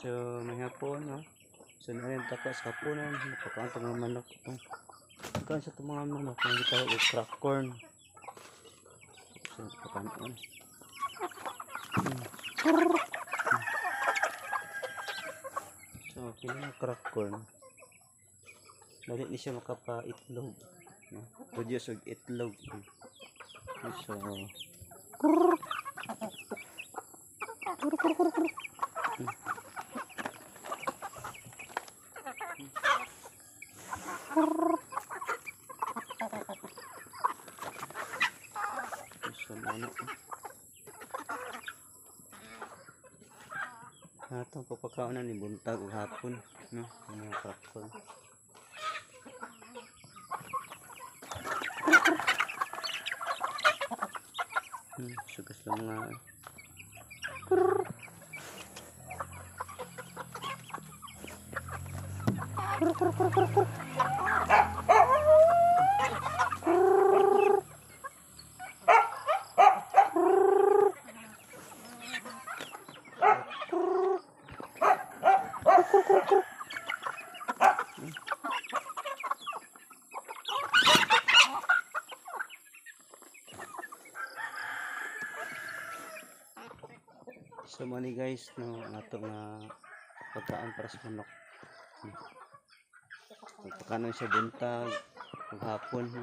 So may hapon, no? So narin tako sa haponan, napakaon itong mga manok. No? Pagkaon sa itong mga manok, ang gitawag og crack corn. So pagkaon. So kini nga crack corn. Dali ni siya makapaitlog. No? Produce og itlog. So So, ano? Atong papakaonan ni buntag ug hapon, no? Ang mga crack corn. Sugas lang mga. So mani guys, no, ang ato nga pagkaan para sa manok. Pagpakanon siya buntag ug hapon, no?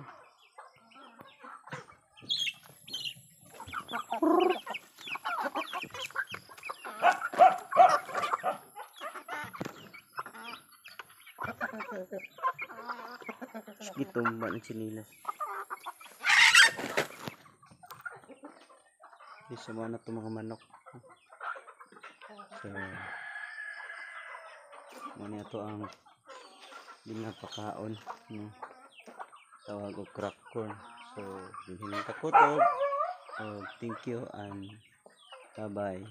Gitumba ng tsinilas. Di sa mga na itong mga manok. So, muna ito ang ginapakaon, no? Tawag og crack corn. So, dinhi lang kakutob. So, thank you and bye-bye.